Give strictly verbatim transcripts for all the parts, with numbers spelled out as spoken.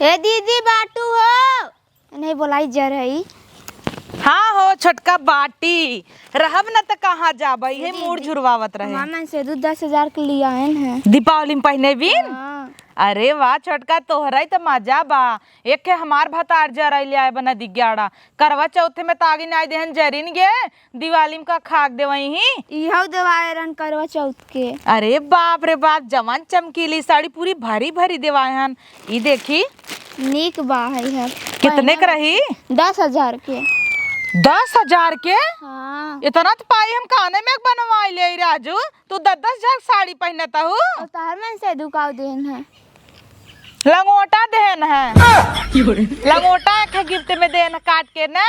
ए दीदी, बाटू हो? नहीं बोलाई जर है। हाँ हो छोटका बाटी, रहब न त कहाँ जाबा, इहे दीदी, मूड़ झुरवावत रहे। हमार मनसेदू दस हजार के लियाएन है। दीपावली में पहिने बिन? हाँ। अरे वाह छोटका, तोहरा ही त मजा बा। एक है हमार भतार जराई ले आए बना दिग्याड़ा, करवा चौथे में त आगी नाई देहन जरिन गे, दिवाली में का खाक देवई ही? इहौ देवाए रहन करवा चौथ के। अरे बाप रे बाप, जवान चमकीली साड़ी पूरी भरी भरी देवाए हन। ई देखी। नीक बा है, है। कितने के रही? दस हजार के। दस हजार के? हाँ। इतना त पाई हम काने में बनवाई ले राजू, तू दस दस हजार साड़ी पहनता हूँ। और तहर मनसेदू का देन है? लंगोटा देन है। लंगोटा एक है गिफ्ट में देन काट के ना।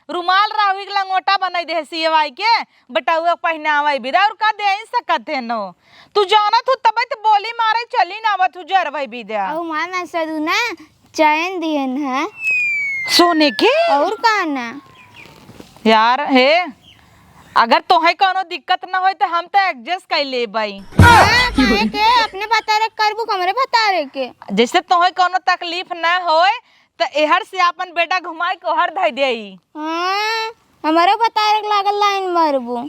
रुमाल राहुई के लंगोटा बनाई दे सियवाई के, बटउआ पहिनावई बिदा, और का दे सकत है नो? तू जानत हूँ तबे तो बोली मारे चली ना आवत हूँ जरवई बिदा। अउ माँ मैं सरू ना चैन दिहन है। सोने के? और का ना? यार हे, अगर तोहे कौनो दिक्कत ना होई तो हम तो एडजस्ट कर लेबई। हाँ, काहे के? अपने भतारे के करबू, हमरे भतारे के। जैसे तोहे कौनो तकलीफ ना होए, त एहर से आपन बेटा घुमाई के ओहर धई देई। हाँ, हमरो भतारे के लागल लाइन मारबू।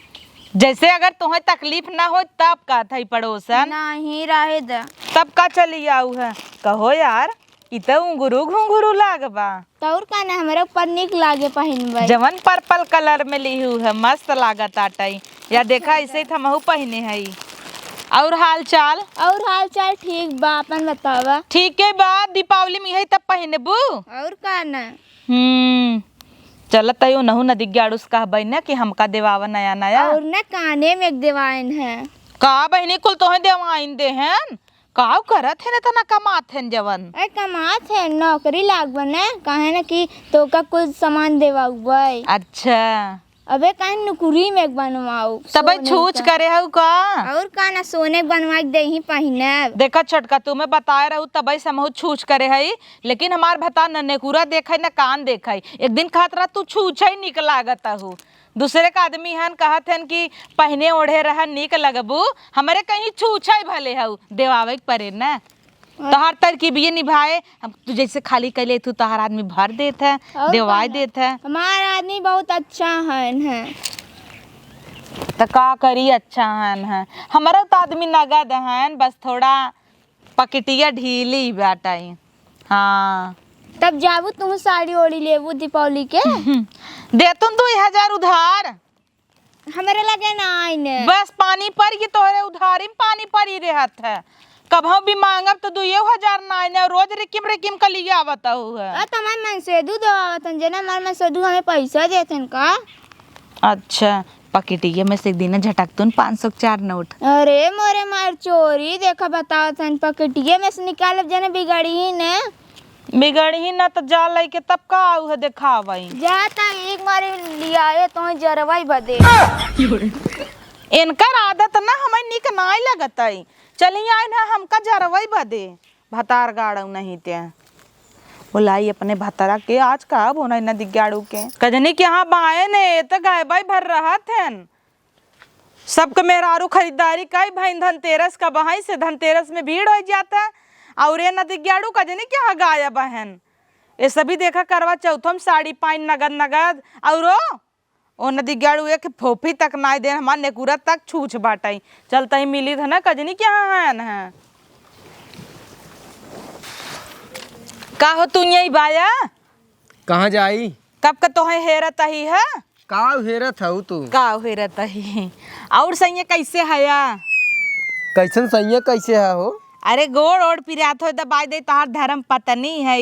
जैसे अगर तोहे तकलीफ ना हो तब का थई पड़ोसन? नहीं, रहे द। तब का चली आऊ है? कहो यार, इ त उंगरू घुंघरू लाग बा। त और का ना, हमरे ऊपर निक लागे पहिनबे। जवन पर्पल कलर में लिहू है, मस्त लागत आटई। या देखा, अच्छा, ऐसे ही त हमहू पहिने हई। और हाल चाल? और हाल चाल ठीक बा, अपन बतावा। ठीके बा, दीपावली में यही तब पहिनबू। और का ना? हम्म, चलत है ओनहू नदी ग्याड़ू से कहबई ना कि हमका देवावा नया नया। और ना काने में एक देवाइन है। का बहिनी, कुल तोहे देवाइन देहन? काव करत है ना, तना कमात है जवन? ए, कमात है, नौकरी लागबे ना, काहे ना कि तोका कुछ सामान देवाउबे। अच्छा। अबे काहे नुकुरी में बनवाऊ, तबे सोने छूछ का। करे हऊ का? और का ना, सोने के बनवा के देही पहिनब। देखा छोटका, तुम्हें बताए रहू तबे से हमहू छूछ करे हई, लेकिन हमार भतार न नेकुरा देखे न कान देखे। एक दिन कहत रहा तू छूछ ही निक लागत हऊ, दूसरे का आदमी हन कहत हन कि पहिने ओढ़े रह निक लगबू, हमरे कहीं छूछ ही भले हऊ, देवावे के परे न। तोहार तरकीबिये निभाए, हम तू जैसे खाली कैले तू तोहार आदमी भर देत है, और देवाई का ना? देत है। हमार आदमी बहुत अच्छा हन है। त का करी, अच्छा हन है। हमरो त आदमी नगद हन, बस थोड़ा पकिटिया ढीली बाटई। हाँ। तब जाबू तुम साड़ी ओड़ी लेबू दीपावली के? देतुन दुई हजार उधार। हमरे लगे ना आइन। बस पानी परी, तोहरे उधारी में पानी परी रहत है। कबहूँ भी मांगब तो दुइयो हजार ना आइन, रोज रिकिम रिकिम के लिए आवत हऊ है। आ, तो हमार मनसेदू देवावत हन, जेना हमार मनसेदू हमें पैसा देत हन का? अच्छा, पकिटिया में से एक दिन झटकतुन पाँच सौ के चार नोट। अरे मोरे मार चोरी, देखा बतावत हन, पकिटिया में से निकालब जेना बिगड़ी ही ने। बिगड़ही ना त जा लइके तब का आऊ है देखावई। जा त एक बारी लियाए तोहे जरवई बदे। इनकर आदत ना हमें निक नाई लगतई। चली आइन है हमका जरवई बदे। भतार गाड़ू नहीं ते। बोलाई अपने भतारा के आज का बोना नदी गाड़ू के। कजनी के यहाँ बाए ने त गायबाई भर रहत हन। सबके मेहरारू खरीदारी कई भइन धनतेरस का बहाई से धनतेरस में भीड़ होइ जाता। और ये नदी ग्याड़ू का जनी क्या गायब हन। ये सभी देखा करवा चौथम साड़ी पाइन नगद नगद। और ओ नदी ग्याड़ू एक फोफी तक नाई देन, हमार नेकुरा तक छूछ बाटई। चलता ही मिली था ना कजनी क्या हन है। का हो तू यही बाया? कहाँ जाई? कब का तोहे हेरत ही है? काव हेरत हऊ तू? काव हेरत ही? और सैया कैसे हया? कैसन सैया कैसे है हो? अरे गोड़ ओड़ पिरात हो दबाई दे, तोहार धर्म पत्नी है।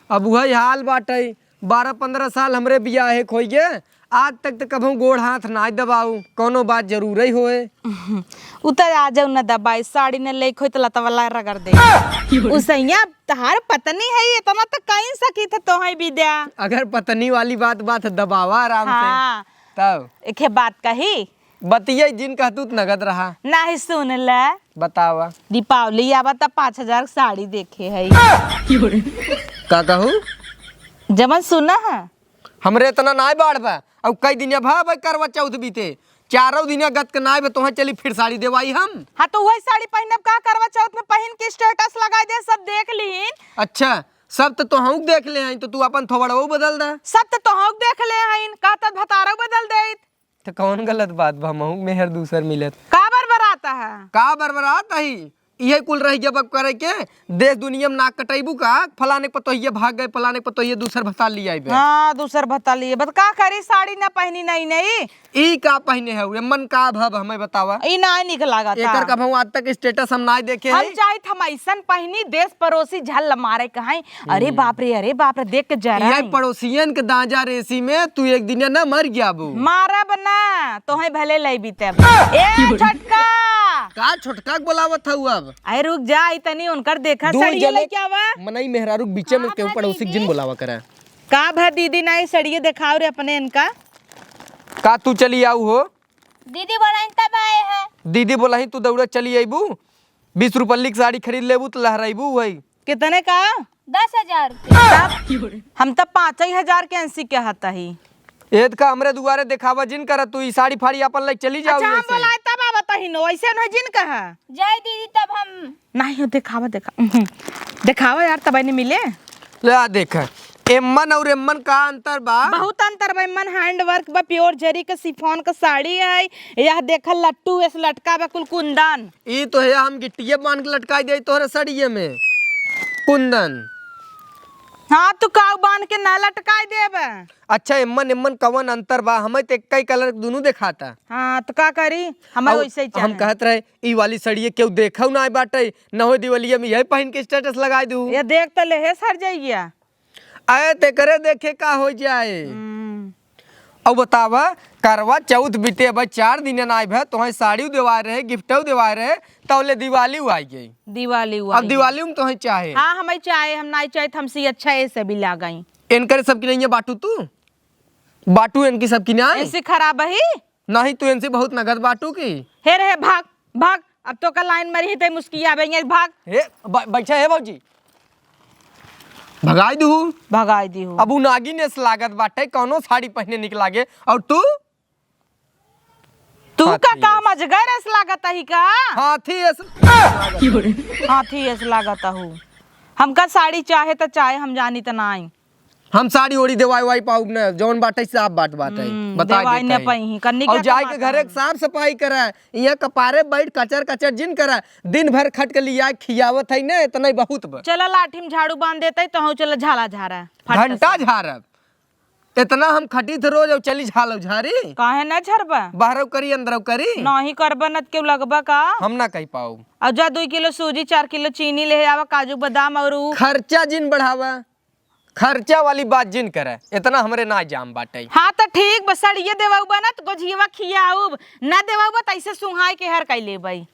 अब वही हाल बाटे, बारह पन्द्रह साल हमरे बियाहे खोइगे, आज तक त कभू गोड़ हाथ नाय दबाऊ, कौनो बात जरूर ही होए। उ त आ जाऊ न दबाई, साड़ी न लेके होई त लतवला रगड़ दे। उ सैया तहार पत्नी है, इतना त कहीं सकी थे तोहई विद्या। अगर पत्नी वाली बात, बात दबावा आराम से। हाँ। तब? एके बात कही। बतिया जिन कहतू त नगद रहा। नाही सुन ले। बतावा। दीपावली आवा त पाँच हजार के साड़ी देखे है। का कहू? जमन सुना है। हमरे इतना नाय बाढ़ बा। अब कई दिन भा भाई करवा चौथ बीते। चारों दिन गत के नाय बा, तोहे चली फिर साड़ी देवाई हम। हाँ, तो वही साड़ी पहनब का करवा चौथ में, पहन के status लगाई दे, सब देख लीन। अच्छा, सब त तोहूँ देख ले हईन, त तू अपन थोबड़वो बदल दा। सब त तोहूँ देख ले हईन, का त भतारव बदल देइत? त कौन गलत बात बा, हमहूँ मेहर दूसर मिलत। का बरबरात ह? का बरबरात ही? इहे कुल रहि गया अब करे के? देश दुनिया में नाक कटैबू का? फलाने के पतोहिया भाग गए, फलाने के पतोहिया दूसर भतार लियाइबे। हाँ, दूसर भतार लिए। बत का करी, साड़ी ना पहिनी नई नई। ई का पहिने हऊ? एमन का भब हमें बतावा। ई ना निक लागत एकर ह। कभऊ आज तक status हम ना देखे हम हई। चाहित हम ऐसन पहिनी, देश पड़ोसी झल मारे कहाई। अरे हम्म। बाप रे, अरे बाप रे, देख के जरा ये ही। पड़ोसियन के दांजा रेसी में तू एक दिन ना मर जाबू। मारब ना, तोहे भले लई बीतब। ए छोटका। का छोटका के बोलावत हऊ अब? अरे रुक जा, ई तनी उनकर देखा दूर सड़िया जले लेके आवा। मनई मेहरारू के बीचे में हाँ, केहू हाँ, पड़ोसी के दीदी। जिन बोलावा करा। का भा दीदी, ना ई सड़िया देखाव रे अपने इनका। का तू चली आऊ हो? दीदी बोलाइन तब आए हैं। दीदी बोलाही, तू दौड़त चली अइबू, बीस रुपल्ली के साड़ी खरीद लेबू त लहराइबू वही। कितने का? दस हजार रुपया। तब हम तब पाँच ही हजार के अंसी के हता ही। एद का हमरे दुआरे देखावा जिन करा, तू ई साड़ी फाड़ी आपन लइके चली जाऊ अच्छा, हम ऐसे। बोलाए तब आवत ही नो, ऐसे न जिन कहा। जाए दीदी तब हम नहीं हो, देखावा, देखा, उहुं। देखावा यार, तब नहीं मिले। ले आ देख, एम्मन और एम्मन का अंतर बा? बहुत अंतर बा। एम्मन hand work बा, pure जरी के शिफॉन के साड़ी है। यह देखा लट्टू ऐसे लटका बा कुल कुंदन। ई तो है, हम गिट्टिए बांध के लटकाई दे तोहरे सड़िए में कुंदन। हाँ, तू काऊ बांध के ना लटकाई देब। अच्छा, एम्मन एम्मन कवन अंतर बा? हमें तो एक ही कलर दुनू देखाता। हाँ, तो का करी, हमें और वैसे ही हम चाहे। कहत रहे, ई वाली सड़िए केहू देखऊ ना बाटे, न हो दिवालिया में यही पहन के status लगाई दू। ये देख तो ले, हे सर जाइया। अरे तेकरे देखे का हो जाए। हम्म। अब बतावा, करवा चौथ बीते, अब चार दिन ना आए भे, तोहे साड़ी देवाए रहे, gift देवाए रहे, तौले दिवाली आई गई। दिवाली अब आई दिवाली में तोहे चाहे। हाँ, हमें चाहे, हम नहीं चाहे, हमसे अच्छा ऐसे भी ला गई। इनकरे सब की नहीं है बाटू तू? बाटू इनकी सब की नहीं? ऐसे खराब ही? नहीं, तू इनसे बहुत नगद बाटू की। हे रहे, भाग, भाग, अब तो का लाइन मरी है, ते मुस्किया आवे, भाग। हे, ब-, बैठा है भौजी। भगाई दू। भगाई दी हूँ। अब उ नागिन एस लागत बाटे, कौनो साड़ी पहने निक लागे। और तू? तू का हाथी काम एस। अजगर एस लागत ही का? हाथी एस। हाथी एस लागत हूँ। हमका साड़ी चाहे त चाहे, हम जानी त नाई। हम साड़ी ओड़ी देवाई वाई पाउब न, जौन बाटे साफ बात बाटे। हम्म, बता देवाई देते न हैं। पइहीं, कन्नी और का जाए के कमाता घरे है। साफ सफाई करे, यहाँ कपारे बैठ कचर कचर जिन करे, दिन भर खट के लिया खियावत है न, इतना ही बहुत बा। चला लाठी में झाड़ू बांध देते, तो हम चला झाला झारा, फट घंटा से। झारब। इतना हम खटी थे रोज, और चली झालो झारी। काहे ना झरबा? बाहरव करी, अंदरव करी। नहीं करबा न त केहू लगबा का? हम ना कही पाउब। और जा दुई किलो सूजी, चार किलो चीनी ले आवा, काजू बादाम और उ खर्चा जिन बढ़ावा। खर्चा वाली बात जिन करे, इतना हमरे ना जाम बाटे। हाँ, त ठीक बा, सड़िए देवाउबा ना, त गोझियवा खियाउब, ना देवाउबा, त ऐसे सुहाई के हर कई लेबई।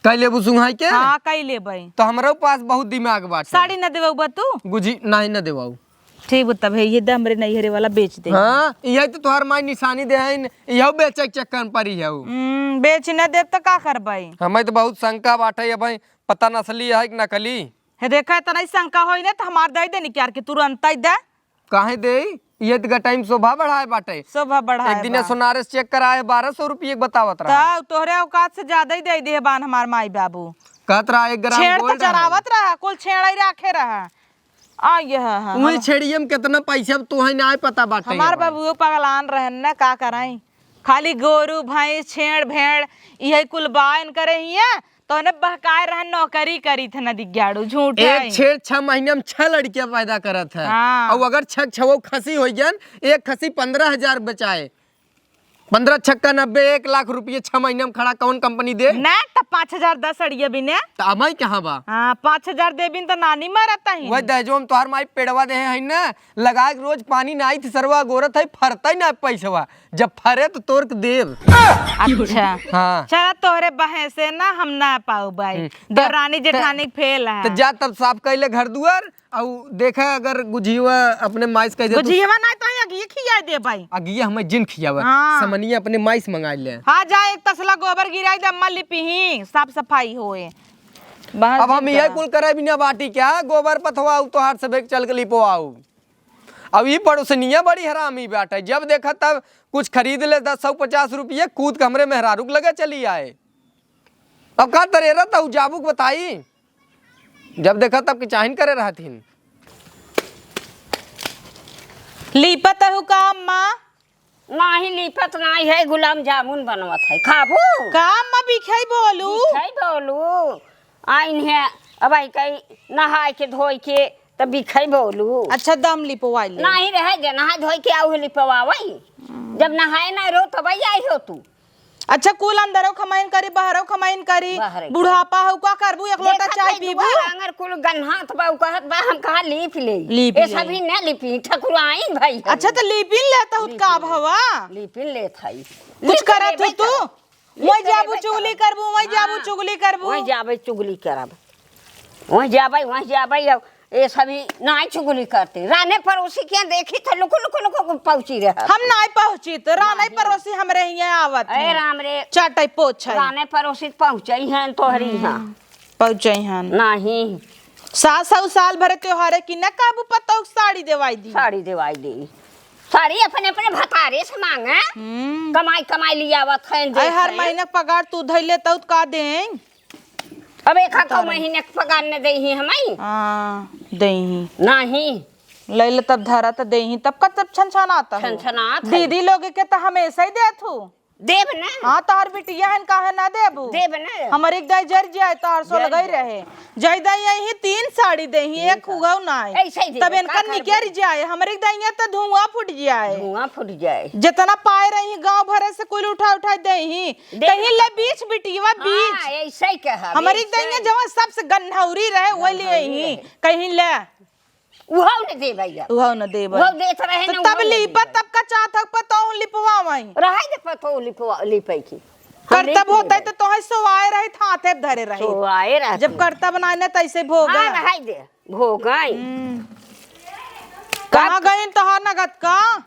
कई लेबू सुहाई के? हाँ, कई लेबई। त हमरो पास बहुत दिमाग बाटे। साड़ी ना देवाउबा तू? गुझी, नहीं ना देवाऊ। ठीक बा, तब है, ये दे हमरे नैहरे वाला बेच दे। हाँ, यही तो तोहार माई निशानी दे है, यही बेचे के चक्कर में पड़ी है उ। हम्म, बेच न देब त का करबई? हमें तो बहुत शंका बाटे, अब पता नसली है कि नकली। हे देखा, इतना ही शंका होई ना, त हमार दे दे निकाल के, तुरंत ही दे। काहे दे? ये त गटाई में शोभा बढ़ाए बाटे। शोभा बढ़ाए एक दिन बा। सोनार से check कराए, बारह सौ रुपये के बतावत रहा। त तोहरे औकात से ज्यादा ही दे दे बान हमार माई बाबू। कहत रहा, एक ग्राम छेड़ त gold रहा। चरावत रहा, कुल छेड़ ही राखे रहा। आ, ये है, है, वही हम छेड़िए में कितना पैसा अब तोहे ना आए पता बाटे हमार भाई। बाबू पगलान रहन ना, का कराई? खाली गोरू, भैंस, छेड़, भेड़, इहे कुल बायन करे हिया। तोने बहकाए रहन, नौकरी करी थे नदी ग्याड़ू, झूठ है। एक छेड़ छह महीने में छह लड़कियां पैदा करत है। हाँ। और अगर छह छवो खसी हो जान, एक खसी पन्द्रह हजार बेचाए, पन्द्रह छक्का नब्बे, एक लाख रुपये छह महीने में खड़ा, कौन company दे? ना, तब पाँच हजार दस अड़िया भी ने। त अमाई कहाँ बा? हाँ, पाँच हजार देबिन त नानी मरत ही। वह दहेजवा में तोहार माई पेड़वा देहे है ना, लगा के रोज पानी ना आई थी, सरवा गोरत है, फरत ही ना पैसवा। जब फरे त तोर के देब। अच्छा। हाँ। चला, तोहरे बहे से ना हम ना पाऊ बाई। हम्म। देवरानी त-, जेठानी फेल है। त जा तब साफ कैले घर दुआर, अउ देखा अगर गुझिया अपने माई से कह दे तो गुझिया ना तो अगिए खिया दे बाई। अगिए हमें जिन खियावा। हाँ। समनिया अपने माई से मंगाई ले। हाँ, जा एक तसला गोबर गिराई दे, अम्मा लिपी ही, साफ सफाई होए। बस अब हम जिन यह करा। कुल करे बिना बाटी क्या? गोबर पथवाऊ तोहार से भेक चल के लिपवाऊ। अब ई पड़ोसनिया बड़ी हरामी बाटे, जब देखा तब कुछ खरीद ले, दस सौ पचास रुपये, कूद के हमरे मेहरारू के लगे चली आए। अब का तरेरा त उ जाबू के बताई, जब देखा तब के चाहिन करे रहथिन। लीपत हउ का अम्मा? नाही, लीपत नाही है, गुलाब जामुन बनवत है, खाबू? का अम्मा बिखई बोलू? बिखई बोलू। आइन है, अब आई कई नहाए के धोए के, तब बिखई बोलू। अच्छा, दम लिपवाई ले। नाही रहे दे, नहाए धोए के आऊ लिपवावई। जब नहाए ना रहो, तब आई हो तू। अच्छा, कुल अंदरो खमाइन करी, बाहरो खमाइन करी। बाहरे बुढ़ापा हउ, का करबू, एक लोटा देखत चाय है पीबू? दुआर आंगन कुल गन्हात बा, उ कहत बा, हम कहा लीप ले। लीप ए ले। सभी न लिपी, ठकुराइन भई है। अच्छा, त लीपिन लेत हउ, का भवा? लीपिन लेत हई। कुछ लीप करत लेबे हउ तू? करब। लीप वहीं जाबू लेबे चुगली करब। करबू, वहीं जाबू हाँ। चुगली करबू। वहीं जाबे चुगली करब। वहीं जाबे, वहीं जाबे, अब ए सभी नाई चुगली करते। राने पड़ोसी के यहाँ देखी त लुकु, लुकु, लुकु, लुकु पहुँची रहे। हम नाई पहुँची, त राने नाहीं। पड़ोसी हमरे हियाँ आवत ए हैं। राम रे। चाटै पोछै। राने पड़ोसी पहुँचै हैं तोहरी यहाँ। हम्म, पहुँचै हैं। नाहीं। सास हउ साल भरे त्योहारे की न कहबू पतोह साड़ी देवाई दी। साड़ी देवाई दी। साड़ी अपने, अपने भतारे से माँगे। हम्म। कमाई, कमाई लियावत हैं, अरे, हर देत हैं। महीना पगार तू धइले तउ का दें? अब एक आध करो। महीने के पगार न देही हमई? हाँ, देही। नाहीं। लैले तब धरा त देही, तब का तब छनछनात हउ। छनछनात है। दीदी लोग के त हमेशा ही देत हउ। देब न। हाँ, तोहर बिटिया हन, काहे ना देबू? देब न। हमरी दाई जर जाए, तोहर जर सोलगई जाए। रहे। जय दाई यही तीन साड़ी देही, तीन एक साड़ी। उगौ नाई। ऐसे ही देबे, तब इनकर का करबू? निकर जाए, हमरी दाइया त धुआं फूट जाए। धुआं फूट जाए। जितना पाए रही गाँव भरे से कुल उठा उठा देही। दे कहीं ले दे। बीच बिटिया बीच। हाँ, ऐसे ही कहा, हमरी ऐसे। दहिया जवन सबसे गन्हौरी रहे, वो ले गन्हौरी ही। रहे। कहीं ले। उहौ न देबै अब। उहौ न देबै। उहौ देत रहे तो न, तब उहौ न लीपत, देबै। तब का चाहत हक पतोह लिपवावई? रहे दे पतोह लिपवा, लिपै की। हम करतब नहीं होतै देबै। तो तोहै सोआए रही, हाथे धरे रही। सोआए रहती। जब करतब नाई न, तैसे भोगा। हाँ, रहे दे, भोगई। हम्म। कहाँ कब गइन तोहार नगद का?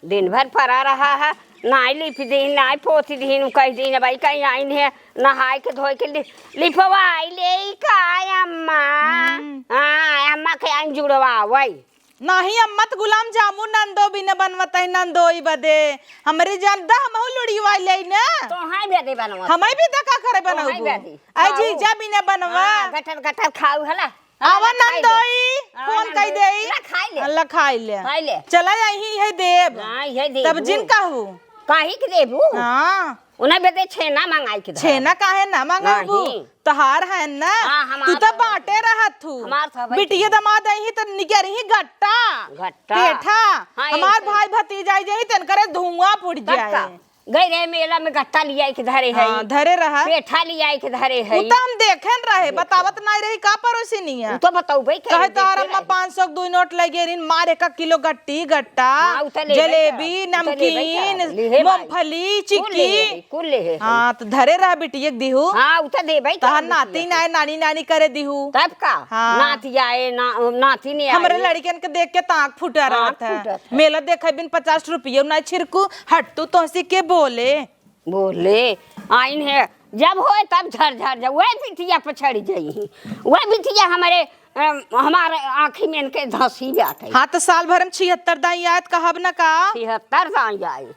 दिन भर परा रहा है, नाई लिपि दीन, नाई पोति दीन, उ कहि दीन, भाई कहीं आइन है, नहाए के धोए के लि-, लिपवाई लेई का अम्मा? हम्म। हाँ, अम्मा के आइन जुड़वावई। नाहीं अम्मा, त गुलाब जामुन नंदो बिने बनवत है, नंदोई बदे। हमरी जान द, हमहू लुड़िवाई लेई न। तोहई बदे बनवत। हमई बदे का करे बनउबू? तोहई बदे। आई खाऊ। जीजा बिने बनवा। हाँ, गटर गटर खाऊ हला। आवा ना, खाई ले। नंदोई, आवा फोन नंदोई। कई देई। ना, खाई ले। अल्ला खाई ले। खाई ले। चला यही है देब। हाँ, यही देबू। तब जिन कहू। काहे के देबू? हाँ। उन्हें बदे छेना मंगाई के धरा। छेना काहे ना मंगाबू? नहीं। तोहार है ना। हाँ, हमार तू तो तो बाटे रहत हू। हमार तो भाई बिटिया तो दमाद आई ही तो निकरी ही गट्टा। गट्टा। पेठा। हाँ, हमार ऐसे। भाई भतीजा आई जाई तन करे धुआं फूट तब जाए। का? गई रहे मेला में गट्टा लियाई के धरे है। हाँ, धरे रहा। पेठा लियाई के धरे है। उ तो हम देखेन रहे, देखे। बतावत नाई रही का परोसिनिया। उ तो बतौबे करे, कहे तोहर देखे अम्मा रहे। पाँच सौ के दुई नोट लगे रिन, मार एक किलो गट्टी, गट्टा, हाँ, उ तो लेबे जलेबी, करे, उ तो लेबे नमकीन, करे, लिहे भाई। मूंगफली, कुल चिक्की। लिहे है, कुल लिहे है। हाँ, तो धरे रहा बिटिया के दिहू। हाँ, उ तो देबे तोहर करे नाती बिटिया के। नाय, नानी, नानी करे दिहू। तब का? हाँ। नाती आए, ना-, नाती ने हमरे आए। लड़कियन के देख के ताक फूटा आँख रहत है। फूटत है। मेला देखे बिन पचास रुपये ना छिरकू, हट तू तोहसी के बोले। बोले, आइन है, जब होए तब झर झर जा, वह बिटिया पर चढ़ जाई। वह बिटिया हमारे, अम, हमारे आँखी में इनके धंसी बाटे। हाँ, तो साल भर में छिहत्तर दाई आए, तो कहब न का? छिहत्तर दाई आए।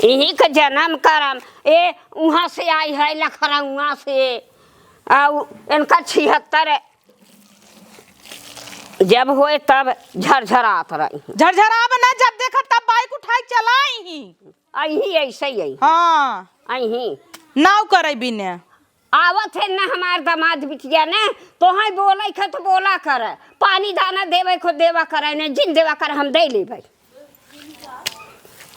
इही के जन्म करम, ए, उहाँ से आई है, लखनऊआ से, आउ इनका छिहत्तर जब होए तब झरझरात रही। झरझराब ना, जब देखा तब बाइक उठाई चलाई ही। अही ऐसे ही आई। हाँ। अही। नाव करे बिने। आवत है ना हमार दामाद बिटिया ने, तोहई बोले खे तो बोला कर, पानी दाना देवे खो देवा करे ने, जिन देवा कर हम दे लेबै।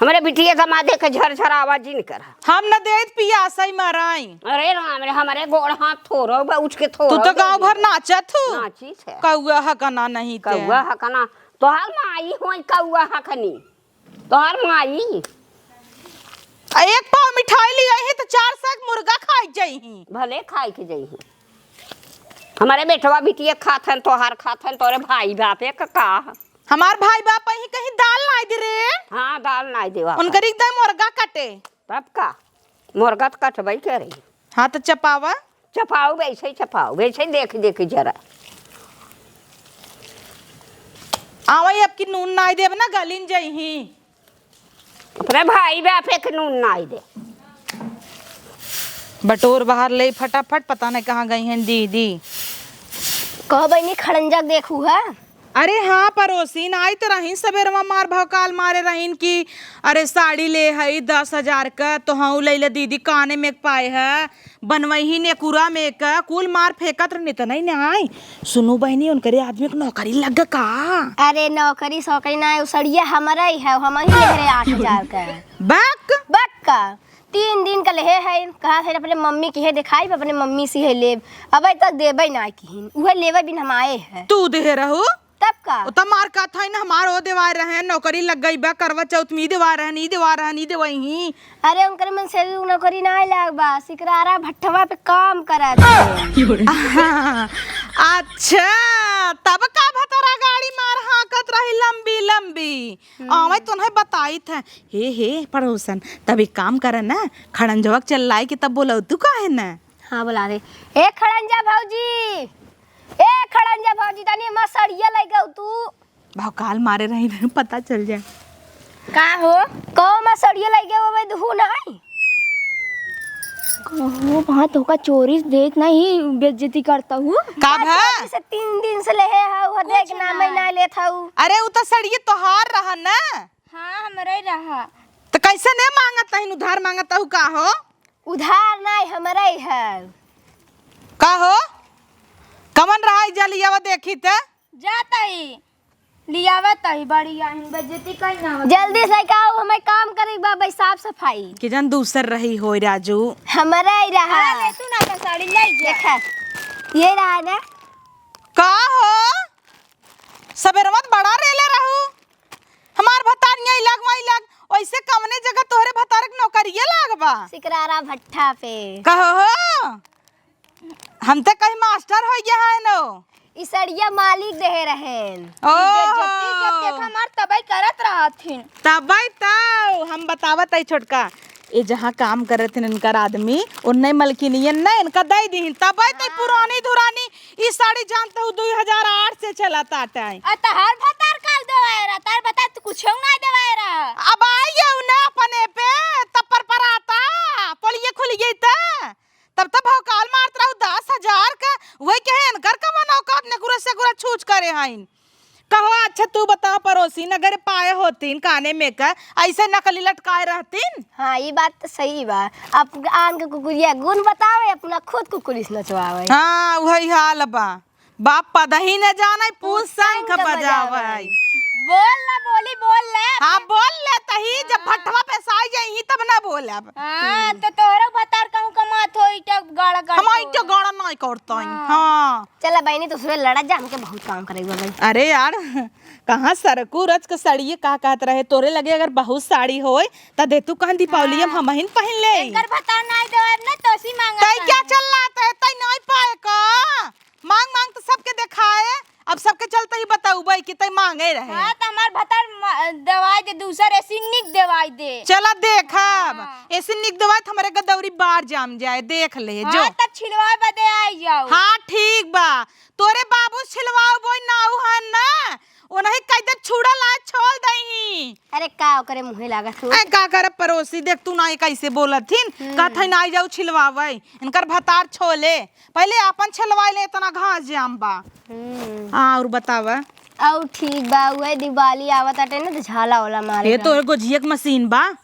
हमरे बिटिया दमादे के झरझरावा जिन करा। हम न देत पियासई मराई। अरे राम रे, हमरे गोड़ हाथ थोरो बा, उठ के थोरो तू तो दे गाँव भर दे। नाचत हू। नाचित है। कौआ हकना नहीं ते। कौआ हकना। तोहार माई होई कौआ हकनी। तोहार माई। आ एक पाव मिठाई लियाई ही तो चार सौ के मुर्गा खाई जाई ही। भले खाई के जाई ही। हमरे बेटवा बिटिया खात हन, तोहार खात हन, तोरे भाई बापे का का? हमार भाई बाप ही कहीं दाल नाई दे रे। हाँ, दाल नाई देवा। उनकर एकदम मुर्गा कटे। तब का? मुर्गा त कटबई करे। हाँ, त चपावा। चपाऊ, वैसे ही चपाऊ, वैसे ही देख, देख जरा। आवई, अब की नून नाई देब ना, गलिन जइही। अपने भाई बापे के नून नाई दे। बटोर बाहर ले फटाफट, पता नहीं कहाँ गई हैं दीदी। कहो बहिनी, खड़ंजा देखू है? अरे हाँ परोसिन, आइत रहिन सबेरवा, मार भौकाल मारे रहिन कि अरे साड़ी ले हई दस हजार क, तो हऊ लइले दीदी काने में पाए ह, बनवही नेकुरा में क, कुल मार फेंकत रहनी त नहीं न आई। सुनू बहिनी, उनकरे आदमी क नौकरी लग का? अरे नौकरी सौकरी ना, उ सड़िया हमरइ है, हमहीं ले रहे आठ हजार क। बक। बक का? तीन दिन क लेहे है, कहा है अपने मम्मी किहे देखाई, अपने मम्मी से है लेब। अबे तक देबे ना किहिन, उहे लेबे बिन हम आए है। तू देहे रहू? तब का? ओ त मार कहत हइन, हमार ओ देवाय रहन, नौकरी लग गई बा, करवा चौथ में ई देवाय रहन, ई देवाय रहन, ई देवइहीं। अरे उनकर मन से नौकरी ना लाग बा, सिकरारा भट्ठवा पे काम करत है। अच्छा, तब का भतरा गाड़ी मार हाँकत रही लंबी लंबी। हम्म। आवे तो नहीं बताइत है। हे, हे, पड़ोसन, तब एक काम करे ना, खड़ंजवा के चल लाई के तब बोलउ तू काहे ना? हाँ, बोला दे। ए खड़ंजा भौजी, ए खड़ंजा भौजी, तनी हमार सड़िया लइ गउ तू। भौकाल मारे रही ना, पता चल जाए। का हो? कहो हमार सड़िया लइ गउ, अबे दुहू नहीं। कहो, वहाँ तोहका चोरी देख नहीं, बेइज्जती करता हूँ। का भा? चोरी से तीन दिन से लेहे हऊ, ह, देख कुछ नाम नहीं। ना लेत हऊ। अरे, उ त सड़िया तोहार रहा ना। हाँ, हमरे रहा। त कैसे ने मांगत हइन, उधार मांगत हऊ का हो? उधार नहीं, हमरे है। का हो? कमन रहा ई जलियावा देखी त? जात ही, लियावत ही, बड़ी आहिन बेइज्जती कहीं ना होत। जल्दी से का हो, हमें काम करे बा, भाई, साफ सफाई। कि जन दूसर रही होई राजू। हमरे ही रहा। अरे, ले तू ना अपन साड़ी ले जा। देखा, ये रहा ना। का हो? सबेरवा त बड़ा रेले रहू। हमार भतार यहीं लग, वहीं लग। ओइसे कवने जगह तोहरे भतार के नौकरिये लाग बा? सिकरारा भट्ठा पे। कहो हो? हम त कहीं मास्टर होइ गया है नो। ई सड़िया मालिक देहे रहेन। ओहो। ई बेइज्जती जब तक हमार तबई करत रहथिन। तबई त हम बतावत हई छोटका, ए जहाँ काम करत हन इनकर आदमी, ओन्ने मलकिनियन न इनका दई दिहिन, तबई त हाँ। पुरानी धुरानी ई साड़ी जानत हऊ दुई हजार आठ से चलत आटे। आ तहार भतार काल देवाए रहा, तार भतार त कुछो नाहीं देवाए रहा। अब आई गयो ना अपने पे, तब पर पराता, पोलिये खुल गई त, तब त भौकाल मारत रहू दस हजार का, वही कहे इनकर कवन औकात नेकुरा सेकुरा छूछ करे हईन। कहो, अच्छा तू बता परोसिन, अगर पाए होतिन काने में का, ऐसे नकली लटकाए रहतिन? हाँ, ई बात त सही बा। अब आन के कुकुरिया गुन बतावे, अपना खुद कुकुरिस नचवावे। हाँ, उहइ हाल बा। बाप पदही न जाने, पूत शंख बजावे। बोल ना, बोली बोल ले। हाँ, बोल ले तही, जब हाँ। भट्ठवा पे साई जाई तब ना बोलब। हाँ, तो तोहरो भतार कहूँ कमात होई, तो गाड़ा गाड़ हम आई तो गाड़ा नाहीं करतई। हाँ। हाँ। चला बहिनी, तू सुबह लड़ा जा, हमके बहुत काम करे बा भाई। अरे यार, कहाँ सरकू रच के साड़िये का कहत रहे, तोरे लगे अगर बहुत साड़ी होय, त दे तू कहन दीपावली हम हाँ। हमहिन पहिन ले। एकर भतार नाहीं देवाब ना, तोसी मांगा तई क्या चल रहा है, तई नाहीं पाए का? मांग मांग त सबके देखाए, अब सबके चलते ही बताउबे कि तई मांगे रहे। हाँ, त हमार भतार म-, देवाई दे, दूसर एसी निक देवाई दे। चला देखब, हाँ। एसी निक देवाई त हमरे गदौरी बार जाम जाए, देख ले, हाँ, जो। तब छिलवाए बदे आई जाओ। हाँ, ठीक बा, तोरे बाबू छिलवाओ बोई नाऊ हन ना, ओनही कह दे छुड़ा लाए छोल दही। अरे का ओकरे मुँहे लागत हो? ऐ का करब परोसी, देख तू ना कैसे बोलत हिन, हम्म। कहत है ना आई जाऊ छिलवावे, इनकर भतार छोले, पहले आपन छलवाई ले, इतना घास जाम बा। हम्म। हाँ, और बतावा। और ठीक बा, उहे दिवाली आवत आटे ना, तो झाला ओला मारे ये बा। तो गोझिया के मशीन बा।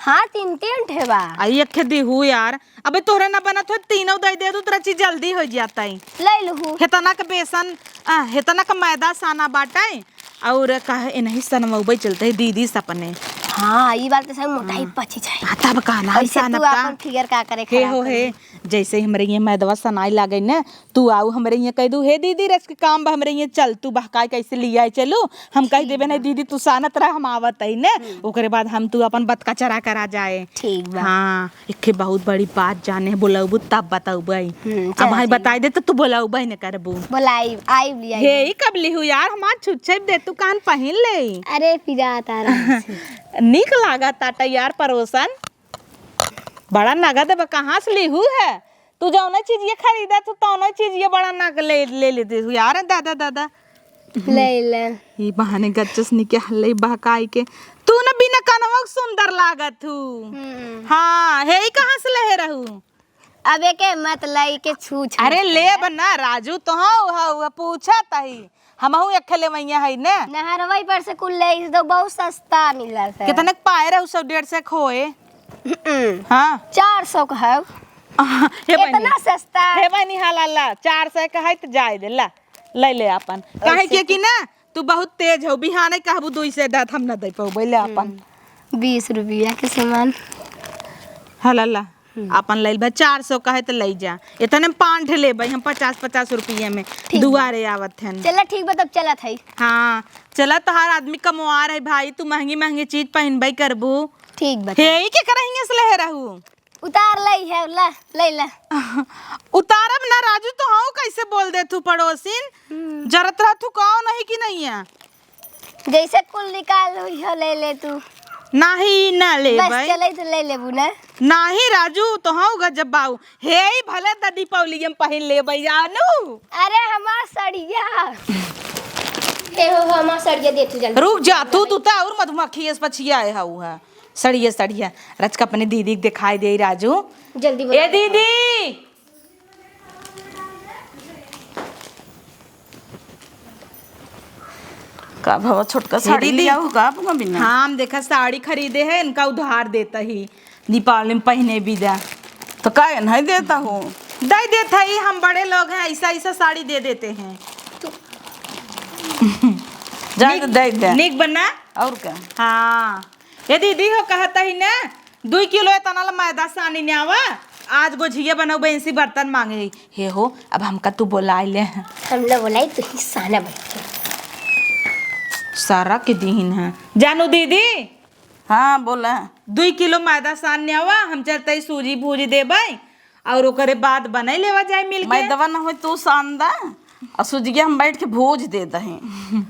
हाँ, तीन, तीन ठे बा। आ, एक ठे दिहू यार। अबे तोहरे ना बनत हो, तीनों दे दे, दूसरा चीज जल्दी हो जाता है। ले लहू। हेतना के बेसन, आ, हेतना के मैदा साना बाटे, और कहे इनही सनवउबे चलते है दीदी सपने। हाँ, ई बात तो सही, मोटाई हम्म। पची जाए। हाँ, तब का ना, ऐसे तू सानब का? आपन फिगर का करे हे खराब हो कर हे, दे। जैसे ही हमरे ये मैदवा सनाई लागे न, तू आऊ हमरे ये कह दू, "हे दीदी, रच के काम बा, हमरे ये चल, तू बहकाए कैसे लियाए चलू।" हम कह ठीक देबे, बा। "नहीं दीदी, तू सानत रह, हम आवत है न।" हम्म। ओकरे बाद हम तू अपन बतका चरा करा जाए। ठीक बा। हाँ, एक ठे बहुत बड़ी बात जाने है, बोलबू तब बताउबे। हम्म, अब चल भाई ठीक। बताई दे तो तू बोलबे न करबू। बोलाई, आई लिया। हे, ई कब लिहू यार, हमार छुच्छे दे तू कान पहिन ले। अरे, पिरात आ रहा है। नीक लागत आटा यार परोसन। बड़ा नगद बा, कहाँ से लिहू है? तू जौने चीज ये खरीदा, तू तौने चीज ये बड़ा नग ले, ले लेते हूँ यार, दादा, दादा। ले ले। ई बहाने गच्चस निके हल्ले बहकाई के। तू न बिना कनवा के सुंदर लागत हू। हम्म। हाँ, हे ई कहाँ से लेहे रहू? अब एके मत लाई के छू छू अरे के। लेब ना राजू, तो हाँ, हाँ, हाँ, पूछा तही। हमहू एक ठे लेवइया है ने। नहरवई पर से कुल ले इस दो, बहुत सस्ता मिलत है। कितने के पाए रहे उ सब? डेढ़ सौ के होए। हाँ। चार सौ का है। हे बहिनी। इतना सस्ता। हे बहिनी, हाँ, ला, ला, चार सौ का है तो जाए दे, ला, ले ले आपन। काहे ऐसे के कि ना, तू बहुत तेज हो, बिहाने कहबू दुई सौ दात हम ना दे पउबे, ले आपन। हम्म, बीस रुपया के सामान। हाँ, ला, ला। हम्म। आपन लइल बा, चार सौ कहे त लइ जा। इतने में पाँच ठे लेबै हम, पचास पचास रुपये में। ठीक बा। दुआरे आवत हन। चला ठीक बा, तब चलत हई। हाँ, चला, तोहार आदमी कमवार है भाई, तू महंगी महंगी चीज पहिनबै करबू। ठीक बा। हे, ई के करहिया से लेहे रहू? उतार लई है, ला, लई ला। उतारब ना राजू, तो हऊ कैसे बोल दे तू पड़ोसिन? हम्म। जरत रह तू कौन है कि नहीं है? जैसे कुल निकाल हुई हो, ले ले तू। नाही, ना ले बस भाई। चले तो ले लेबू ना। नाही राजू, तो हऊ गजब बाऊ। हे, ई भले त दीपावली हम पहिन लेबै जानू। अरे हमार सड़िया। ए हो, हो, हमार सड़िया दे तू जल्दी। रुक जा, तू, तू त और मधुमक्खी एस पछिया है, हऊ है। सड़िया, सड़िया। रच के अपने दीदी के दिखाई दे राजू। जल्दी बोला। ए दीदी। का भवा छोटका हे साड़ी दीदी। लियाऊ का आपका बिना? हाँ, हम देखा साड़ी खरीदे है, इनका उधार देता ही, दीपावली में पहिने बिदा। तो काहे नहीं देता हो? दे देता ही, हम बड़े लोग हैं, ऐसा ऐसा साड़ी दे देते हैं। जाए तो निक, दे दे। निक बना। और का? हाँ। ए दीदी हो, कहत ही ना, दुई किलो एतना ला मैदा सानी न्यावा, आज गोझिया बनउबे, इनसी बर्तन मांगे। हे हो, अब हमका तू बोलाइ ले। हम ला बोलाई, तू ही साना बन के। सारा के दीहिन है। जानू दीदी। हाँ, बोला। दुई किलो मैदा सान न्यावा, हम चलते ही सूजी भूज देबै। और ओकरे बाद बनाई लेवा जाए मिलके। मैदवा न होई तू सान दा, और सुजिया हम बैठ के भूज दे दही।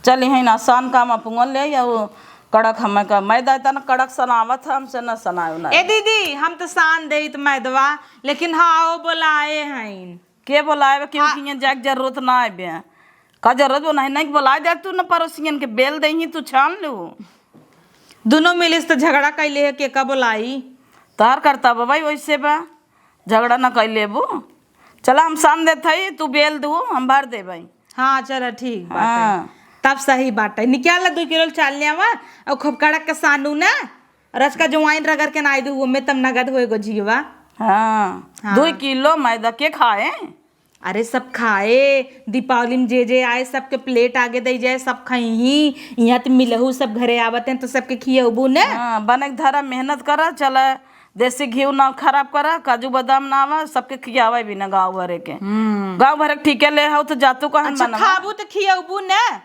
चल, यही ना सान काम अपुआ ले, या वो कड़क हमें का मैदा इतना कड़क सनावत है, हमसे न सनायो ना। ए दीदी, हम तो सान देइत मैदवा, लेकिन हाँ, वो बोलाए हैं। के बोलाए बे? केहू हाँ। किहाँ जाए के जरूरत ना आए बे। का जरूरत बा? नहीं, नहीं बोलाए दे तू, न पड़ोसियन के बेल देही, तू छान लू। दुनो मिलिस त झगड़ा कैले है, के का बोलाई? तोहार करता बा भाई, वैसे बा। झगड़ा न कइ लेबू। चला, हम सान देत हई, तू बेल दू, हम भर देबई। हाँ, चला, ठीक बाटे। हाँ। तब सही बाटे। निकाल ला, दुई किलो चाल ल्यावा, और खूब कड़क के सानू ना, रचका जवाइन रगड़ के नाई दू, ओमे तब नगद होए गोझियवा। हाँ, हाँ। दुई किलो मैदा के खाए? अरे, सब खाए, दीपावली में जे जे आए, सबके प्लेट आगे दई जाए, सब खइही। इहाँ त मिलहू, सब घरे आवत हैं, तो सबके खियउबू न। हाँ, बने के धरा, मेहनत करा, चला, देसी घीव ना खराब करा, काजू बादाम ना आवा, सबके खियावे भी ना गाँव भरे के। हम्म। गाँव भरे के ठीके ले हो तो जातू कहन अच्छा, मनवा। खाबू तो खियाबू ना।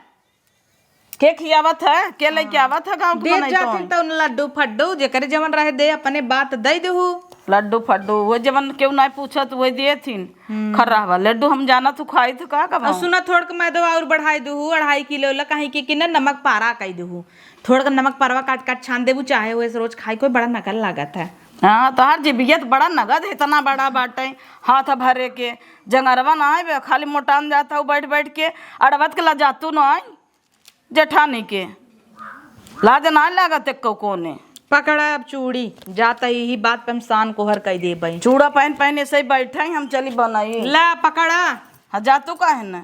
के खियावत है? के लेके हाँ। आवत है गाँव के दे बनई जातिन तो? तो उन लड्डू फड्डू, जेकरे जवन रहे दे, अपने बात दे देहू। लड्डू फड्डू, वो जवन केहू ना पूछत, वो दिए थिन। हम्म। खर्रा हवा लड्डू हम जाना तू खाई तो का कबा? और सुना, थोड़ के मैदा और बढ़ाई देहू, अढ़ाई किलो ला, कहीं के कि ना नमक पारा कई देहू। थोड़ के नमक परवा काट काट छान देबू, चाहे हुए से रोज खाई, कोई बड़ा नकल लागत है। हाँ, तोहार जिबियत बड़ा नगद है, इतना बड़ा बाटे, हाथ भरे के। जंगरवा ना है बे, खाली मोटान जात हऊ बैठ बैठ के, अड़वत के ला जातू ना है जेठानी के। लाज ना लागत एको कोने। पकड़ा अब चूड़ी, जात ही, ही बात पे हम सान कोहर कई देबई। चूड़ा पहन पहन ऐसे ही बैठे ही, हम चली बनाई। ला पकड़ा। हाँ, जातू काहे ना?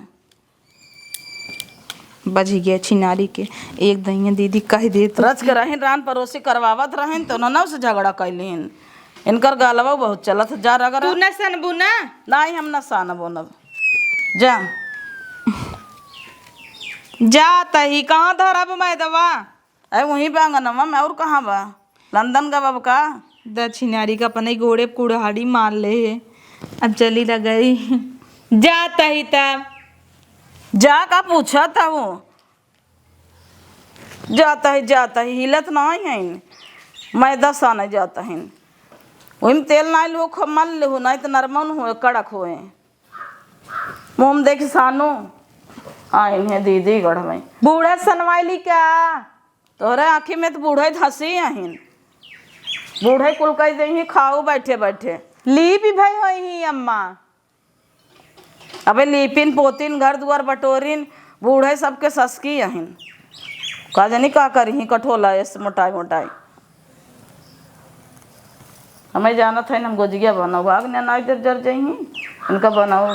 बझिया छिनारी के, एक दहिया दीदी कह देत। रच के रहिन, रान परोसी करवावत रहिन, तो ननौ से झगड़ा कैलिन। इनकर गालवा बहुत चलत, जा रगड़ा। तू न सनबू ना? नाहीं, हम न सानबो न। जा। जा तही, कहाँ धरब मैदवा? अरे वहीं बा आंगनवा में, और कहाँ बा? लंदन गवा बा का? दक्षिणारी का अपने गोड़े कुड़हाड़ी मार ले है। अब चली लगई। जा तही तब। जा का पूछत हऊ? जात ही, जात ही, हिलत नाहीं हईन। मैदा साने जात हईन। ओहिम तेल नाहीं लहू, खूब मल लहू, नाहीं त नरमन होए, कड़क होए। मुँह में देखि सानू, आइन है दीदी गढ़ में। बूढ़ा सनवाइली का? तोहरे आँखी में त बूढ़े धसी आहिन। बूढ़े कुल कह देही खाऊ बैठे बैठे। लीपि भई होइही अम्मा। अबे लीपिन, पोतिन, घर दुआर बटोरिन, बूढ़े सबके ससकी अहिन। का जानी का करिही कठोला ऐसे मोटाई मोटाई। हमें जानत है, हम गोजिया बनाओ, आग ने नाई देर जर जइही, उनका बनाओ।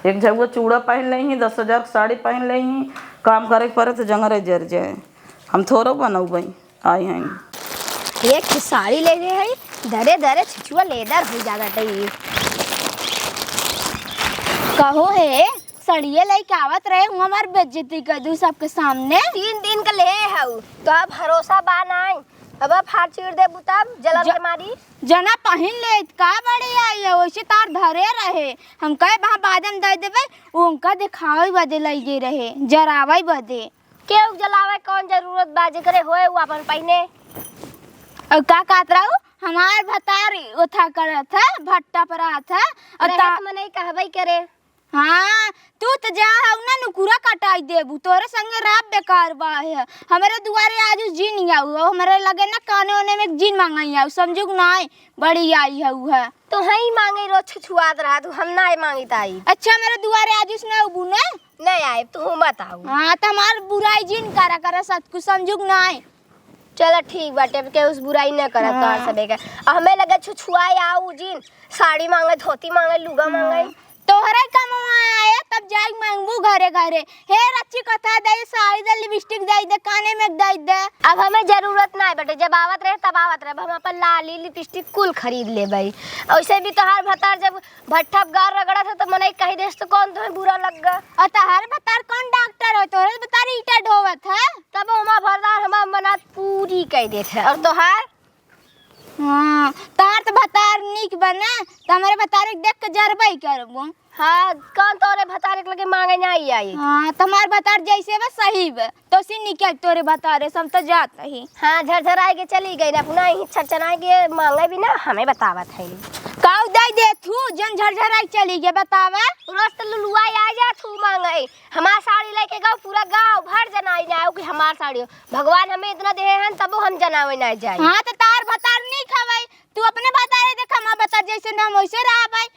एक झउआ चूड़ा पहिन लेइहीं, दस हजार के साड़ी पहिन लेइहीं, काम करे के परे त जंगरे जर जाए। हम थोरो बनउबइ, आई हैं। एक ठे साड़ी लेले हई, दरे दरे छुछुआ लेदर होइ जात बाटे ई। कहो हे, सड़िए लइके आवत रहे, हूँ हमार बेइज्जती कर दू सबके सामने। तीन दिन के ले हऊ, तो अब भरोसा बा नाई। अब फाड़ चीर देबू तब जलन ज-, के मारी। जना पहिन ले, का बड़ी आई है, वैसे तार धरे रहे। हम कहे वहाँ बाजम दे देबे, वो उनका देखावे बदे लइगे रहे, जरावे बदे। केहू जलावे कौन जरूरत बा, जेकरे होए उ आपन पहिने। और का कहत रहू, हमार भतार ओथा करत है, भट्टा पर रहत है। और रहे ता- त मनई कहबे करे। हाँ, तू त जा हऊ ना, नुकुरा कटाई देबू, तोरे संगे राब बेकार बा है। हमरे दुआरे आजू जिन आऊ, हमरे लगे ना काने ओने में जिन मांगई आऊ, समझू कि नाई, बड़ी आई हऊ है। तो हई मांगे रोज छुछुआत रहा तू, हम नाई मांगित आई। अच्छा, हमरे दुआरे आजू से ना उबू ना? नहीं आए, तू मत आऊ। हाँ, त हमार बुराई जिन करा, करा सत कुछ समझू कि नाई। चला ठीक बाटे, अब केहू से बुराई न करत हाँ। तोहार सबे के। आ हमें लगे छुछुआए आऊ जिन, साड़ी मांगे, धोती मांगे, लुगा हाँ। मांगे। तोहरे कमवा आए, तब जाई मांगबू घरे घरे। हे रच्ची कथा दे, साड़ी दे, लिपस्टिक दे दे, काने में दे दे। अब हमें जरूरत नाई बाटे, जब आवत रहे तब आवत रहे। अब हम अपन लाली, लिपस्टिक कुल खरीद लेबई। वैसे भी तोहार भतार जब भट्ठा पे गार रगड़त है तो मनई कही देस तो कौन तुम्हें बुरा लग गा? और तोहार भतार कौन डॉक्टर है? तोहरे भतार ईटा ढोवत है। तब हमार भतार हमार मनात पूरी कह देत है। और तोहार? हाँ, तोहार तो भतार नीक बने, तो हमारे भतार के देख के जरबई करबो। हाँ, कौन तोरे भतार के लगे मांगे ना आई आई? हाँ, तो हमार भतार जैसे बस सही बा। तो सी निकल तोरे भतारे, सब तो जात ही। हाँ, झरझराए के चली गई ना, अपना ही छरछराए के मांगे भी ना, हमें बतावत है। काऊ दे दे तू, जन झरझराए चली गए, बतावे। रोज तो लुलुआ आ जा तू मांगे, हमार साड़ी लेके गाओ, पूरा गांव भर जनाई जाओ कि हमार साड़ी हो। भगवान हमें इतना देहे हन, तबो हम जनावे ना जाए। हाँ, तो तार भतार नहीं खावे, तू अपने भतारे देख, हमार भतार जैसे ना हम वैसे रहा भाई।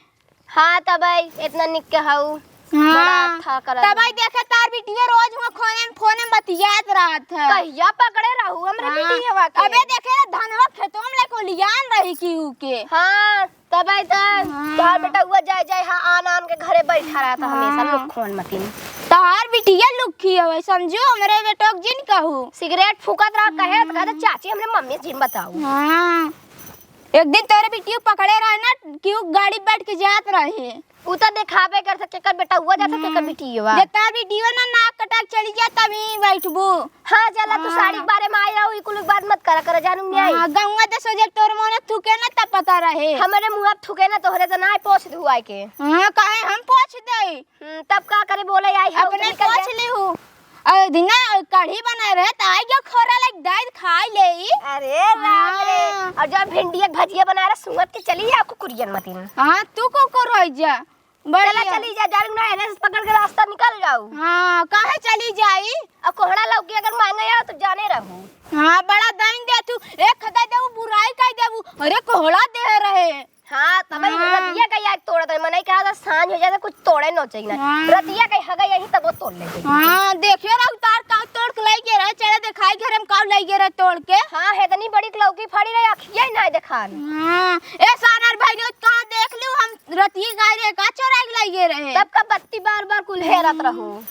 हाँ, तबई इतना निक के हऊ। हाँ, बड़ा अच्छा करत तबई हऊ। देखे तार बिटिया रोज हुआ फोने में, फोने में बतियात रहत है। कहिया पकड़े रहू हमरे हाँ, बिटिया के? अबे देखे ना धनवा खेतवा में लेके लियान रही की ऊ के। हाँ, तबई त हाँ। तोहार बेटा हुआ जाए जाए हाँ आन आन के घरे बैठा रहत है हमेशा हाँ। लुक्खवन मतिन। तोहार बिटिया लुक्खी हवे समझू, हमरे बेटो के जिन कहू। सिगरेट फूकत रहा कहे त कहत चाची हमरे मम्मी जिन बताऊ। हाँ। एक दिन तोरे बिटियो पकड़े रहे ना, कि उ गाड़ी बैठ के जात रहे। उ त देखाबे कर सके, केकर बेटा हुआ जाता, केकर हम्म। बिटियो बा। जब तार बिटियो ना नाक कटा के चली जा, तब ही बैठबू। हाँ, चला, तू हाँ। साड़ी के बारे में आई रहो, ई कुल बात मत करा, करा, जानू नहीं आई। हाँ, गंगा दस बजे तोर मोने थूके ना, तब पता रहे। हमरे मुँह अब थूके ना, तोहरे त ना पोछ धुआई के। हाँ, काहे हम पोछ देई? हम्म, तब का करे बोले आई हो, अपने निकल जा। पोछ ली हूँ। अरे दिना कढ़ी बनाए रहे, त आई गयो खोरा लाइक दाई खाई ले। अरे राम रे। हाँ। और जब भिंडिया के भजिया बनाए रहे, सुंगत के चली जा कुकुरियन मतिन। हाँ, तू कुकुर हो जा। चला बढ़िया। चली जा, जान ना, एने से पकड़ के रास्ता निकल जाऊ। हाँ, काहे चली जाई? और कोहड़ा लौकी अगर मांगे आओ तो जाने रहू। हाँ, बड़ा दाइन दे तू। एक खदा देबू, बुराई कह देबू। अरे कोहड़ा दे रहे। हाँ, तबई हाँ। रतिया का याद तोड़त है। मनई कहा था, सांझ हो जाता, कुछ तोड़े न चाहिए ना। हाँ। रतिया का हगा यही तब वो तोड़ लेते। हाँ, देखियो ना, उतार का तोड़ के लाई गे रहे, चले दिखाई घर में का लाई गे रहे तोड़ के। हाँ, है इतनी बड़ी लौकी फाड़ी रहे, अखिया ही ना देखा। हाँ, ए सानर भाई, रोज कहाँ देख लू हम रतिया गाय रे का चोराई के लाई गे रहे। तब का बत्ती बार बार कुल हेरत रहो।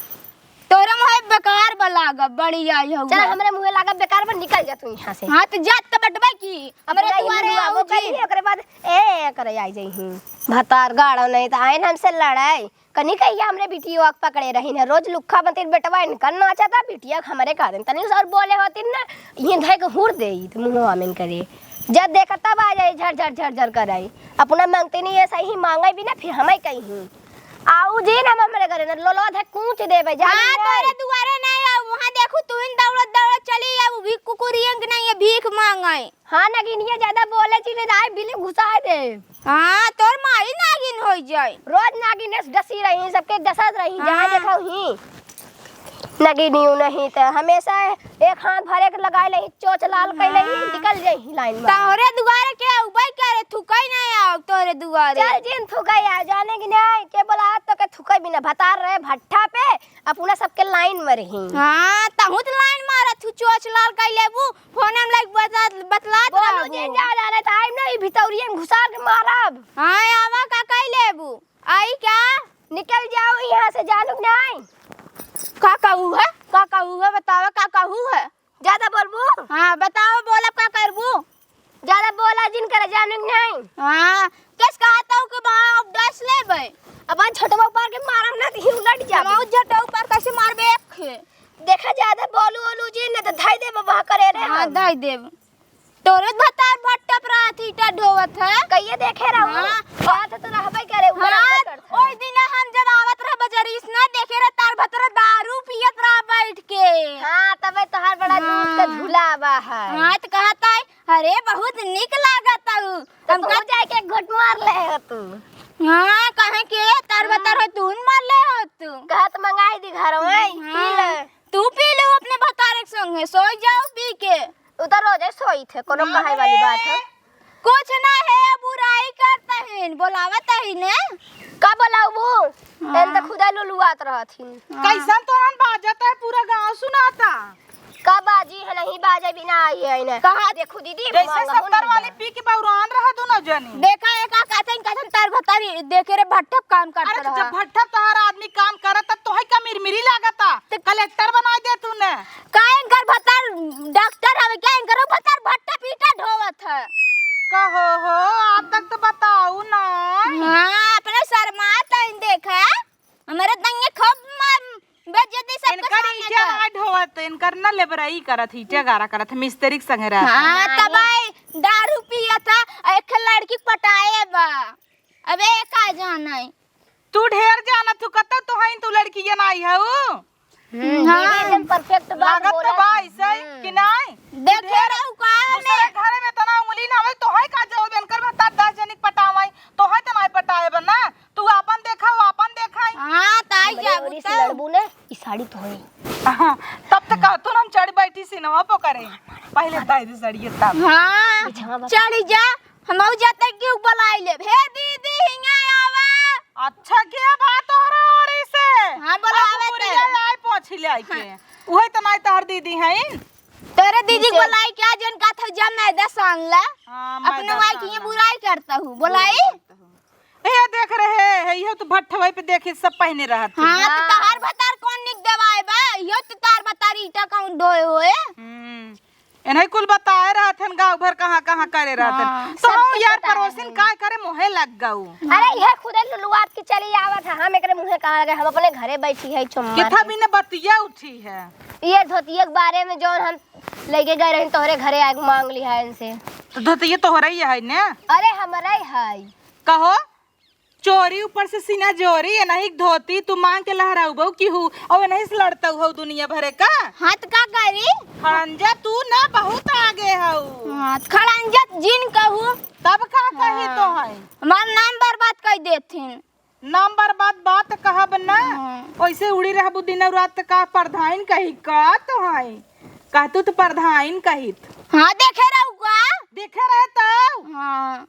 तोरे मुहे बेकार बा लागब, बड़ी आई हऊ चल, है। हमरे मुहे लागब बेकार बा, निकल जा तू यहाँ से। हाँ, तो जात तो बटबे की, हमरे अपना ही दुआरे मुँह आओ आबो जी। करी, ओकरे बाद ए करे आई जइहीं। भतार गाड़ो नहीं तो आइन हमसे लड़ाई। कनी कहिया हमरे बिटियो आँख पकड़े रही ना, रोज लुक्खा बतिर बेटवा इनकर नाचा था, बिटिया हमरे कह दिन तनी और बोले होती ना, ये धै के हुर दे तो मुँहवा में करे। जब देखा तब आ जाए झर झर झर झर कराई। अपना मांगते नहीं ऐसा ही मांगे भी ना, फिर हमें कहीं। आऊ जी ना हमरे घरे ना, लोलो धे कूच देबे, जान हाँ, ले। तोरे दुआरे नहीं आऊ, वहाँ देखू तू ही दौड़त दौड़त चली आऊ, भी कुकुरियन के नहीं है, भीख मांगे। हाँ, नगिनिया ज्यादा बोले चली, राय बिल घुसा दे। हाँ, तोर माई नागिन हो जाए। रोज नागिन से डसी रही, सबके डसत रही, जहाँ हाँ। देखा ही। नगिनियो नहीं त हमेशा एक हाथ भरे के लगाए ले, चोच लाल कैले ही, हाँ। निकल जाई लाइन में। तोहरे दुआरे के उबई करे, थुकई नहीं आओ तोहरे दुआरे। चल जिन थुकई आ, जाने की नहीं, के बोला तो के थुकई बिना भतार रहे भट्ठा पे, अपना सबके लाइन में रही। हाँ, तहू तो लाइन मारत हूँ, चोच लाल कैले बू, फोन में लाइक बता, बतलात बोलू रहबू। जे जा जाने त आइम ना, ई भितौरिया में घुसार के मारब। हाँ, आवा का कैले बू, आई क्या? निकल जाओ यहाँ से, जानू कि नहीं? का कहू है? का कहू है? बतावा, का कहू है? ज्यादा बोलबू? हाँ, बतावा, बोलब, का करबू? ज्यादा बोला जिन करे, जानू कि नहीं? हाँ, कस कहत हूँ कि बा, अब डस लेबे। अब आज झटवा ऊपर के मारब ना, तो ही उलट जाबू। हम झटवा ऊपर कैसे मारबे? एक देखा, ज्यादा बोलू ओलू जिन, नहीं तो धई देब बा करे रे हाँ, हम। धई देब। तोरे भतार भट्टा पर ईटा ढोवत है। कहिए देखे रहू। हाँ। बात तो रहबे करे, ऊपर हाँ, रहबे करत है। ओई दिन हम जब आवत रह बजरिस ना, देखे रह तार भतार दारू पियत रह बैठ के। हाँ, तबे तोहार बड़ा दूध का हाँ। झूला आवा है। हाँ, तो कहत है, "अरे, बहुत निक लागत हऊ।" तो हम तू कह जाए के एक घोट मार ले हो तू। हाँ, कहे के तार हाँ। भतार हो, तू न मार ले हो तू। कहत मंगाई दी घर में, पी हाँ। ले। तू पी ले अपने भतार के संगे, सोई जाओ पी के। उ तो रोजे सोई थे, कोनो हाँ। कहे वाली बात है? कुछ ना है, बुराई करता है, बोलावत है ने। का बोलाबू? हाँ। एन तो खुदा लुलुआत रहथिन। हाँ। कैसन तोरन बाजत है, पूरा गाँव सुनाता। का बाजी है, नहीं बाजे बिना आई है ने। कहा देखू दीदी, जैसे हुआ सत्तर वाली पी के बौरान रहा दोनों जनी। देखा, एक आ कहते हैं, कहते हैं, तार भतारी देखे रे भट्ठप काम करत अरे, तो रहा। जब भट्ठप तोहार आदमी काम करत, तब तोहे का मिरमिरी लागता? तो कलेक्टर बनाई दे तूने। का इनकर भतार डॉक्टर हवे क्या? इनकर भतार भट्ठप ईटा ढोवत है। कहो हो, आज तक तो बताऊ ना। हाँ, अपने शर्मात है, देखा। हमारे दंगे खूब मार, बेइज्जती सबके इनकर सामने ईटा कर। ना ढोवत, इनकर ना लेबरई करत, ईटा गारा करत, मिस्त्री के संगे रहत। हाँ, हाँ, तब वो आई दारू पियत है, एक लड़की पटाए बा। अबे का जाने? तू ढेर जानत हू, कतौ तो हईन तू लड़किया नाई हऊ। हम्म, हाँ। दीदी एकदम perfect बात लागत तो बोलत बा हूँ। ऐसे हम्म। कि नाई? देखे तू ढेर रहू का दूसरे हमें? घरे में तना उंगली ना होई, तोहे का जाओ इनकर भतार दस जनी के पटावाई, तोहे तो नाई पटाए बा ना। तू आपन देखा, वो आपन देखा। हाँ, ताई हमरे जाबू ओरी से तो। लड़बू ने, ई साड़ी तो होई। हाँ, तब तो कहतू ना हम चढ़ बैठी सिनवा पो करे। पहले ताई दे साड़ी तब। हाँ, बिछवा बा। चढ़ जा, हम आऊ जाते कि उ बुलाई लेब। हे दीदी, हिंगा आवा। अच्छा, के बा तोहरा ओरी से? हाँ, बुलावे अब बुढ़िया तो। आई पोछी ले आई के। हाँ। उहे तो नाई तोहर दीदी हईन। तोरे दीदी के पीछे। बुलाई क्या, जन का था जा मैदा सान ला। हाँ, अपने मैदा माई सान की ये ला। बुराई करता हूँ, बुराई बुलाई। करता हूँ। ए, देख रहे हैं, इहो तो भट्ठवे पे देखी सब पहने रहत है। हाँ, तो हाँ। तहार भतार कौन निक देवाए बा? इहो तो तार भतार ईटा कौन ढोए होए? हम्म, एनही कुल बताए रहत हन, गाँव भर कहाँ कहाँ करे रहत हन। हाँ, तो सबके यार पता है। पड़ोसिन काय करे, मोहे लग गऊ। अरे, इहे खुदे लुलुआत के चली आवत है, हम एकरे मुँहे कहाँ लगे, हम अपने घरे बैठी है, चुम्मा किथा के। बिना बतिया उठी है। ये धोतिया के बारे में जौन हम लेके गए रही तोहरे घरे आके मांग लिहा इनसे। तो धोतिया तोहरा ही है ने? अरे, हमरा ही है। कहो, चोरी ऊपर से सीना जोरी, एनही धोती तू मांग के लहराउबऊ की हू, और एनही से लड़तऊ हऊ दुनिया भरे का। हाँ, त का करी? खड़ंजा तू ना बहुत आगे हऊ। हाँ, त खड़ंजा जिन कहू। तब का कही हाँ। तो है? हमार नाम बर्बाद कर देथिन। नाम बर्बाद बात कहब ना। हाँ। ओइसे उड़ी रहबू दिन रात का परधाइन कही का तो है? कहतू तो परधाइन कहित। हाँ, देखे रहू का? देखे रहे तो। हाँ।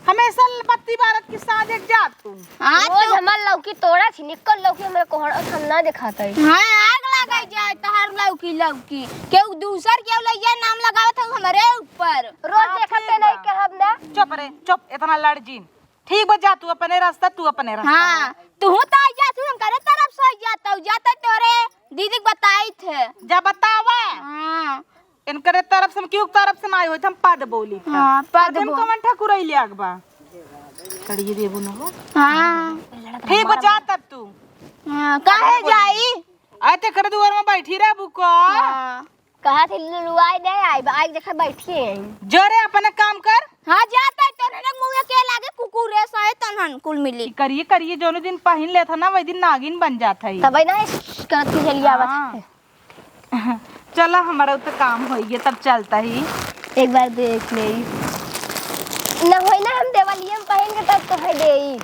हमेशा बत्ती बारत की साँझ एक जात तू। हाँ, रोज तो हमार लौकी तोड़त ही, निकल लौकी हमरे कोहड़ा से हम ना देखात है। हाँ, आग लगाई जाए तहार लौकी, लौकी। केहू दूसर केहू लइया नाम लगावत हऊ हमरे ऊपर। रोज हाँ, देखत ठीक नहीं बा। कहब ना। चुप रे, चुप, इतना लड़ जिन। ठीक बा, जा तू अपने रास्ता, तू अपने रास्ता। हाँ, तू तो आई जा, तू हमरे तरफ से आई जाता हूँ, जाता तोरे दीदी के बताई थे। जा बतावा। हाँ। इनकरे तरफ से हम क्यों तरफ से ना आए होइत, हम पद बोली था। हाँ, पद पद हम बोल। कवन ठकुरई ले आग बा? कड़िए देबू न हो। हाँ। ठीक बा, जा तब तू। हाँ, काहे जाई? आए ते करे दुआर में बैठी रहबू का? हाँ। कहा थे लुलुआई दे आई, आई देखा बैठी है। जो रे अपना काम कर। हाँ, जाता है तोरे मुँह के लागे कुकुर रे सहे तनहन कुल मिली। करिए, करिए, जोनो दिन पहिन लेत है ना, वही दिन नागिन बन जात है। तब ना करत की चली आवत हाँ। है। चला, हमारा तो काम होइए, तब चलता ही। एक बार देख ले। न होई ना, हम देवलिया में पहन के तब तोहे देई।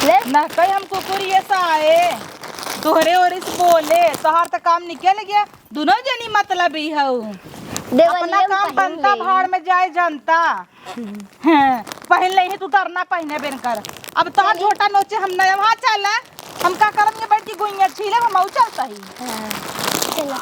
ले। ना कहीं हम कुकुर ये सा आए, तोहरे ओरी से बोले, तोहार तो काम निकल गया। दोनों जनी मतलबी हऊ। देवलिया अपना में काम पहन बनता, ले। भाड़ में जाए जनता। हाँ, पहन ले ही तू तरना पहने बेन कर। अब तोहर चली। झोटा नोचे हम नया वहाँ चला। हम का करम ये बैठ के गुइया छीले, हम आऊ चलता ही। हाँ, चला।